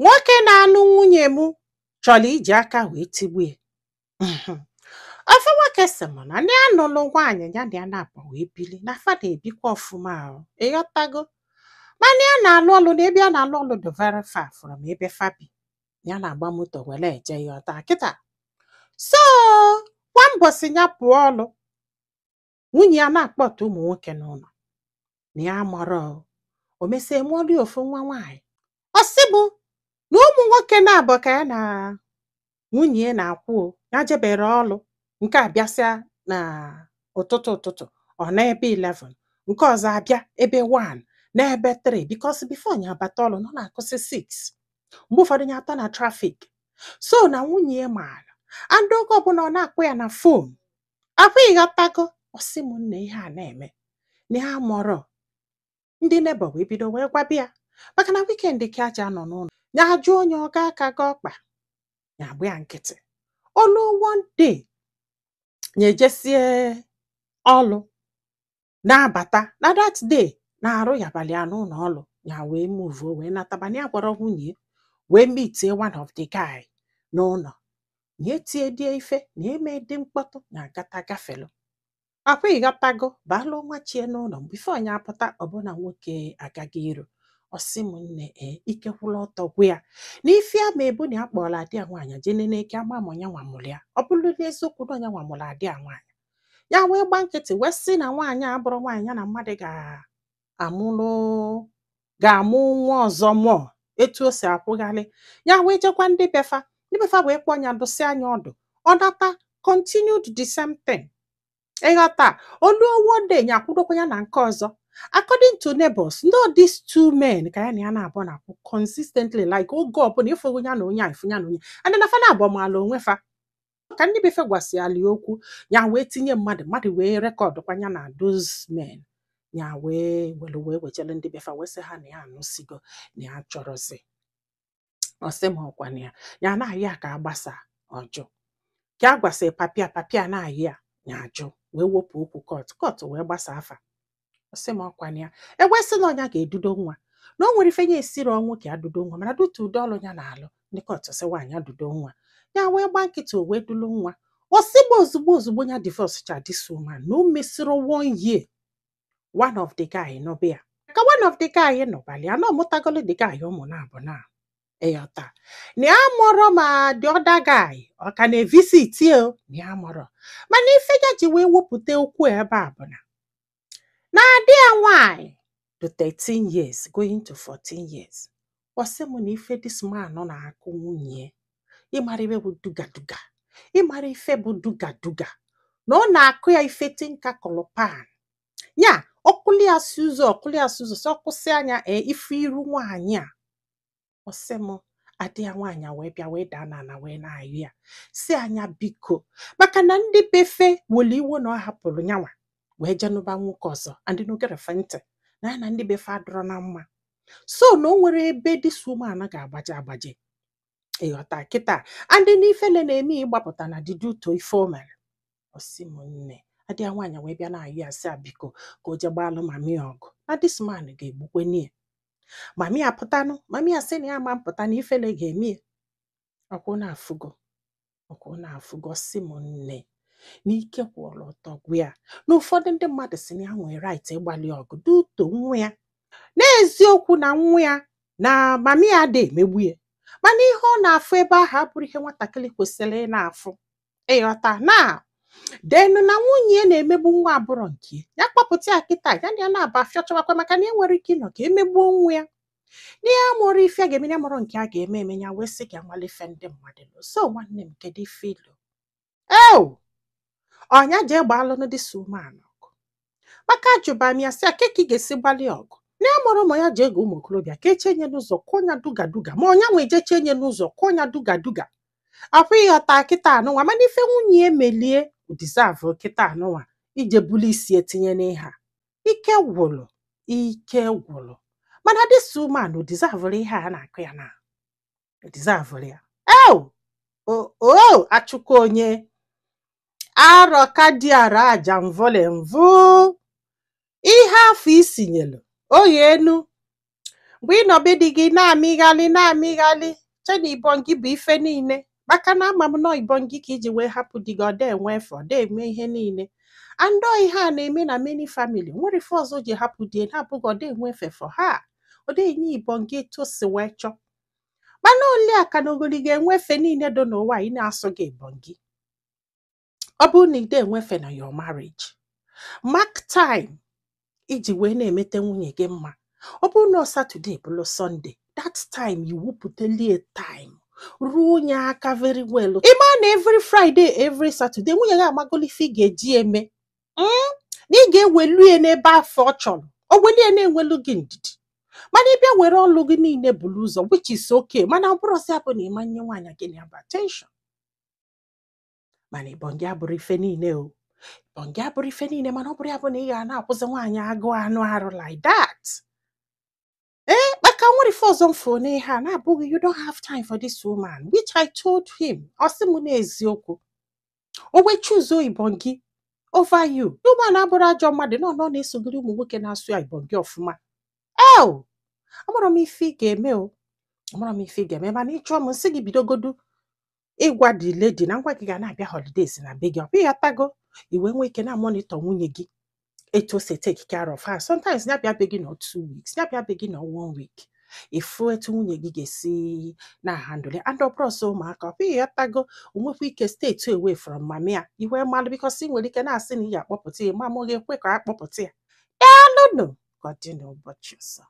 Nwoke na-anụ nwunye m chọrọ iji aka wee tigbu ya. Ofu nwoke sị m na ya nụlụ nwaanyị, ya na ya na-abụ wee bili, na fa na-ebikwa ọfụma ahụ, ịghọtago? Mana ya na-alụ ọlụ na ebe ya na-alụ ọlụ dị very far from ebe fa bi. Ya na-agba moto were eje, ịghọta kịta? So kwa mbọsị ya pụọ ọlụ, nwunye ya na-akpọta ụmụ nwoke n'ụlọ na ya mọrọ. O mesie mụọlụ ya ofu nwa nwaanyị. Ọ sị bụ na ụmụ nwoke na-abụ ka ya na nwunye ya na-akwụ o, ya jebere ọlụ nke a, bịasịa na ụtụtụ ụtụtụ, ọ na ebe 11, nke ọzọ abịa ebe 1 n'ebe 3, because before ya abata ọlụ nọ na-akụsị 6, mgbe ụfọdụ ya atọ na traffic. So na nwunye ya maara, and oge ọbụla ọ na-akpọ ya na phone akwa, ịghọtago? Ọ sị m nna, ihe a na-eme na ya mọrọ. Ndị neighbour wee bido wee gwaba ya, maka na weekend ka aja nọ n'ụlọ ya, ajụ onye ọ ga aka ga ọkpa ya, agba ya nkịtị. Olu one day ya ejesie ọlụ na-abata na that day na-arụ yabalị ya n'ụlọ ọlụ ya, wee moveuo wee nataba, na ya gwara nwunye, wee meetie one of the guy n'ụlọ na etie die ife na eme dị mkpọtụ na agata gafelu akwa, ịghọtago? Baalụ nwa chie n'ụlọ before ya apụta, ọbụna nwoke agaghị iru. Ọ sị m nne, ee, ike kwụla ọtọ gwa ya na ife ya ma ebu na ya kpọrọ adị ya nwaanyị jee nene ka ama ma ọnya nwa mụrụ ya. Ọ bụrụ n'eziokwu na ọnya nwa mụrụ adị ya nwaanyị, ya wee gba nkịtị, wee sị na nwaanyị a bụrụ nwaanyị ya na mmadụ ga-amụrụ, ga-amụ nwa ọzọ mụọ etu o si akwụghalị ya. Wee jekwa ndị befa, ndị befa wee kpọọ ya, dụsị anya ọdụ. Ọ nata, continued the same thing, ịghọta? Olu one day ya akwụdokwa ya na nke ọzọ. According to neighbors, no, these two men ka ya na ya na-abụ na-akwụ consistently, like oge ọbụla ịfụgo ya na onye a, ịfụ ya na onye, and na fa na-abụ maala onwe fa. Ka ndị befe gwasịala ya okwu, ya wee tinye mmadụ, mmadụ wee recordkwa ya na those men. Ya wee were wee wejere ndị befa, wee sị ha na ya anụsigo, na ya chọrọzi. Ọ sị m ọkwa na ya ya na-ayị ya ka agbasa ọjụ ka a gwasịrị papia, papia na-ayị ya, ya ajụ, wee wepụ okwu court, court wee gbasa afa. Ọ sị m ọkwa na ya ewesị na ọnya ga-edudo nwa, na o nwere ife ya esiri ọnwụ ka ya dudo nwa, mana dutu ụdị ọlụ ya na-alụ, ndị court sị nwaanyị dudo nwa. Ya wee gba nkịtị, o wee dulu nwa. Ọsịgba ozugbo ozugbo ya divorce cha this woman, na o mesịrị one year, one of the guy nọbe ya. Ka one of the guy nọbalị ya na ọmụtagolo the guy ụmụ na-abụ na, ịghọta? Na ya mụrụ, ma the other guy ọ ka na-evisit o, na ya mụrụ. Mana ife ya ji wee wepụta okwu ebe a bụ na na adị ya nwaanyị dị 13 years going to 14 years. Ọ sị m na ife this man na-akụ nwunye, ịmara ife bụ duga duga, ịmara ife bụ duga duga, na ọ na-akụ ya ife tinka kụlụ pan ya, ọkụli ya si ụzọ, ọkụli ya si ụzọ, sị ọkwụsị anya ee ife iru nwaanyị a. Ọ sị m adị ya nwaanyị a wee bịa, wee daa n'ala, wee na-ayọ ya, si anya biko, maka na ndị befe were iwe na ọ hapụrụ nyanwa wee jenụba nwoke ọzọ, and n'ogerefe ntị na ya na ndị befe adịrọ na mma. So na o nwere ebe this woman ga-agbaje agbaje, ịghọta kịta? And n'ifele na-eme ịgbapụta na dị duto ife o mere. Ọ sị m nne, adị ya nwaanyị wee bịa na-ayọ ya, sị a biko, ka o jee gbaalụ mami ọgụ, na this man ga-egbukwe ya. Mami apụtanụ, mami asị na ya ma mpụta, na ifele ga-eme ya. Ọkwụ na-afụgo, ọkwụ na-afụgo. Sị m nne, n'ike kwụrụ ọtọ gwa ya na ụfọdụ ndị mmadụ sị na ya nwere right ịgbalị ọgụ duto nwa ya. N'eziokwu na nwa ya na mami ya ada emegbu ya, mana ihe ọ na-afụ ebe ahụ abụrụ ihe nwatakịrị kwesịrị ị na-afụ, ịghọta? Na denu na nwunye ya na-emegbu nwa abụrọ nke ya. Kpọpụta ya kịta, ya na ya na-aba afịọchawakwa, maka na e nwere ike ịnọ ka emegbuo nwa ya, na ya mụrụ ife a ga-eme, ya mụrụ nke a ga-eme eme. Ya wee sị ka nwale ife ndị mmadụ lụ. So nwanne m, kedu ife ilu eo ọnya jee gbaalụnụ this woman ọgụ? Maka ajụba m ya, sị ya ke ka ị ga-esi gbalị ọgụ, na ya mụrụ ụmụ ya ji ego ụmụ okorobịa ka eche nye n'ụzọ kụọ ya duga duga, ma ọnya nwe ejeche nye n'ụzọ kụọ ya duga duga akwa, ịghọta kịta anụnwa? Mana ife nwunye ya emelie deserve kịta anụnwa ije buli isi etinye n'ihe a. Ike gwụrụ, ike gwụrụ. Mana this woman deserve ihe a na-akụ ya, na deserve ya. Eo o o achụkwa onye arọ ka dị ara aja mvole mvu ihe afọ isinyelu oyi enu. Mgbe ị nọ be di gị na-amịghalị na-amịghalị, che na ibọn gị bụ ife niile, maka na ama m nọ ibọn gị ka iji wee hapụ di gị. Ọ da enwe efe, ọ da eme ihe niile. And ọ ihe a na-eme na many family nwere ife ọzọ o ji hapụ di ya na-abụghị ọ da enwe efe for ha, ọ da enye ibọn gị etu o si wee chọọ. Mana ole a ka na ogoli ga-enwe efe niile dị n'ụwa ị na-asụ gị ibọn gị? Ọ bụrụ na ị da enwefe na your marriage, mark time iji wee na-emete nwunye gị mma. Ọ bụrụ na ọ Saturday bụrụ Sunday, that time you wepụtalie time ruo onye aka very well. Ịma na every Friday, every Saturday, nwunye gị amagolo ife ị ga-eji eme, na ị ga-ewelu ya n'ebe afọ ọ chọrọ o welie, na-enwelu gị ndidi. Mana ịbịa were ọlụ gị niile buru ụzọ, which is okay, mana ọ bụrụzi abụ na ịma nye nwaanyị gị na ya bụ attention. Mana ịbọn gị abụrụ ife niile o, ịbọn gị abụrụ ife niile. Mana ọ bụrụ ya bụ na ị ga na-akwụsị nwaanyị agụụ anụ arụ like that, ee, maka nwere ife ọzọ mfụ n'ihe a na-abụghị you don't have time for this woman, which I told him. Ọ sị m n'eziokwu, o wee choose ịbọn gị over you. The woman abụrụ ajọ mmadụ nọ nọ na-esogiri ụmụ nwoke na-asụ ya ịbọn gị ọfụma. Eo, amara m ife ị ga-eme o, amara m ife ị ga-eme. Mana ịchọọ m nsị gị, bidogodu ịgwa the lady na ngwa gị ga na-abịa holidays na be gị. Ọ bụ ịghọtago, i wee nwee ike na monitor nwunye gị etu o si take care of her. Sometimes ya bịa be gị nọ 2 weeks, ya bịa be gị nọ one week, ịfụ etu nwunye gị ga-esi na handle ya. And ọ bụrụ ọsọ ụmụaka, ọ bụ ịghọtago, o nwekwa ike stay too away from mami ya, iwe mmalụ, because ị nwere ike na-asị na ị ga-akpọpụta ya, ma ọ ga-ekwe ka a kpọpụta ya. Daalụnụ, ka ọ dị n'ụbọchị ọzọ.